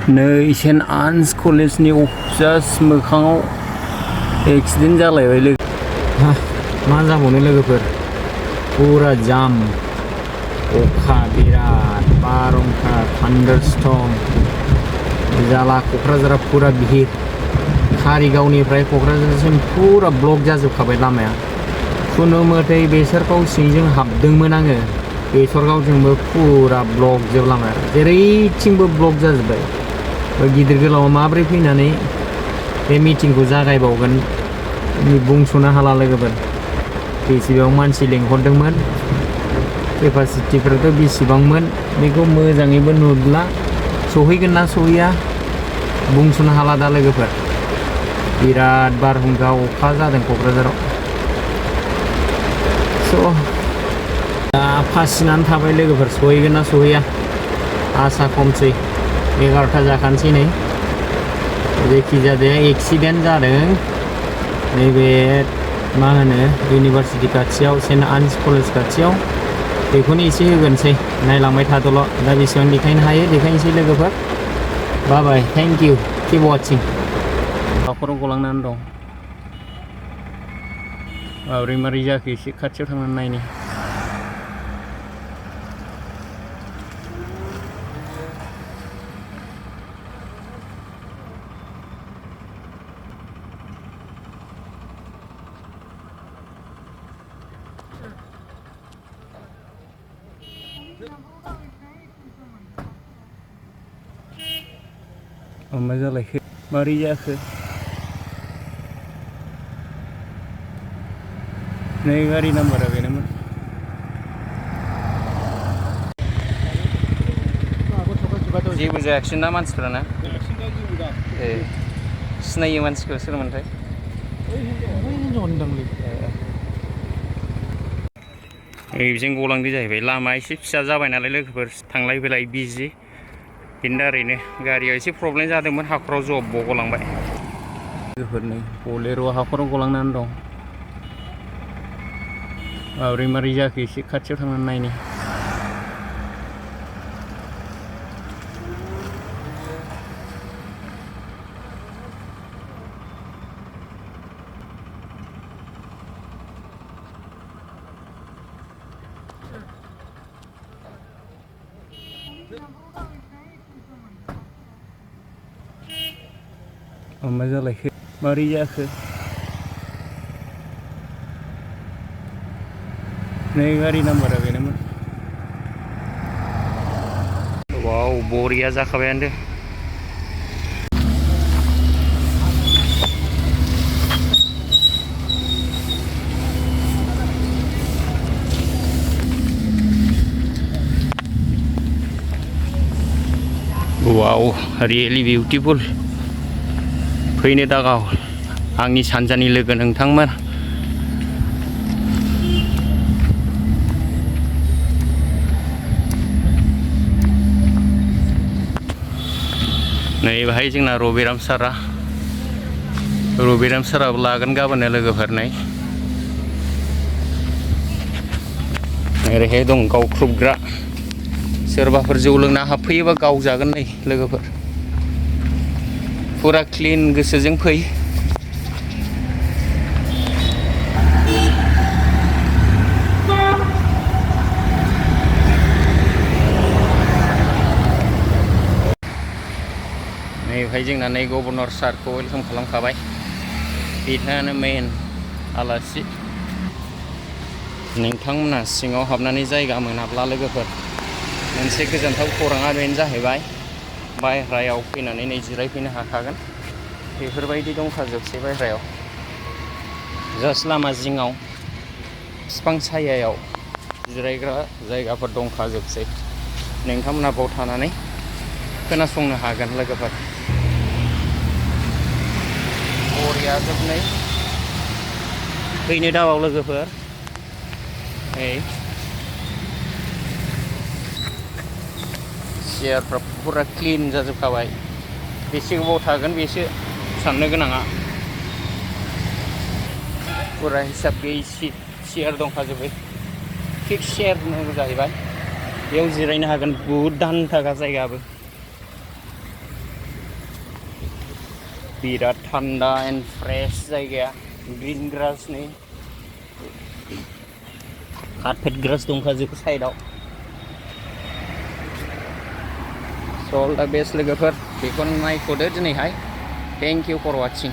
नै सेन्ट आन्स कलेजनि जास्ट मोखाङाव एक्सिडेन्ट जालायबाय लोगो मा जाबावनो लोगोफोर पुरा जाम अखा बिराद बारहुंखा थान्डारस्टर्म जाला क'क्राझारा पुरा भिर कारिगावनिफ्राय क'क्राझारसिम पुरा ब्लक जाजोबखाबाय लामाया खुनु मथै बेसरगाव सिंजों हाबदोंमोन आङो बेसरगावजोंबो पुरा ब्लक जोब लामाया जेरैथिंबो ब्लक जाजोब्बाय गिदिर गोलावा माब्रै फैनानै बे मिटिंखौ जागायबावगोन बुंस'नो हाला लोगोफोर बेसेबां मानसि लेंहरदोंमोन केपासिटिफोराथ' बेसेबांमोन बेखौ मोजाङैबो नुला सहैगोन ना सहैया बुंस'नो हाला दा लोगोफोर बिराद बारहुंखा अखा जादों क'क्राझाराव स' दा फासिनानै थाबाय लोगोफोर सहैगोन ना सहैया आसा खमसै 11टा जाखानोसै नै जायखिजाया एक्सिडेन्ट जादों नैबे मा होनो इउनिभार्सिटि खाथियाव सेन्ट आन्स कलेज खाथियाव बेखौनो एसे होगोनसै नायलांबाय थादोल' दा बेसेबां देखायनो हायो देखायनोसै लोगोफोर बाय बाय थेंक इउ किप वाचिं हाखराव गलांनानै दं माबोरै माबोरै जाखो एसे खाथियाव थांनानै नायनि मा जालायखो मारै जाखो नै गारि नाम्बारा बेनोमोन जेबो जायाखिसै ना मानसिफोराना ए सिनायो मानसिखौ सोरमोनथाय बेजों गलांदो जाहैबाय लामा एसे फिसा जाबाय नालाय लोगोफोर थांलाय फैलाय बिजि बेनि दारैनो गारियाव एसे प्रब्लेम जादोंमोन हाखराव जब्ब गलांबाय लोगोफोर नै बलेर' हाखराव गलांनानै दं माबोरै माबोरै जाखो एसे खाथियाव थांनानै नायनि मा जालायखो मारै जाखो नै गारि नाम्बारा बेनोमोन वाव बरिया जाखाबायानो वाव रियेलि बिउटिफुल फैनो दागाव आंनि सानजानि लोगो नोंथांमोन नै बाहाय जोंना रबिराम साराबो लागोन गाबोननो लोगोफोर नै ओरैहाय दं गावख्रुबग्रा सोरबाफोर जौ लोंना हाबफैयोबा गावजागोन नै लोगोफोर पुरा क्लिन गोसोजों फै नैहाय जोंना नै गभर्नर सारखौ वेलकाम खालामखाबाय बिथाङानो मेन आलासि नोंथांमोना सिङाव हाबनानै जायगा मोनाब्ला लोगोफोर मोनसे गोजोनथाव खौराङा बेनो जाहैबाय बायह्रायाव फैनानै नै जिरायफैनो हाखागोन बेफोरबायदि दंखाजोबसै बायह्रायाव जास्ट लामा जिङाव बिफां सायायाव जिरायग्रा जायगाफोर दंखाजोबसै नोंथांमोना बाव थानानै खोनासंनो हागोन लोगोफोर बरिया जोबनै फैनो दाबाव लोगोफोर चेयारफ्रा पुरा क्लिन जाजोबखाबाय बेसे गोबाव थागोन बेसो साननो गोनाङा पुरा हिसाब गैयै चेयार दंखाजोबो फिक्स चेयार नांगौ जाहैबाय बेयाव जिरायनो हागोन बहुद दानथागा जायगाबो बिराद थान्दा एन्ड फ्रेश जायगाया ग्रीन ग्रासनि कार्पेट ग्रास दंखाजोबो साइडआव स' अल दा बेस्ट लोगोफोर बेखौनो नायथ'दो दिनैहाय थेंक इउ फर वाचिं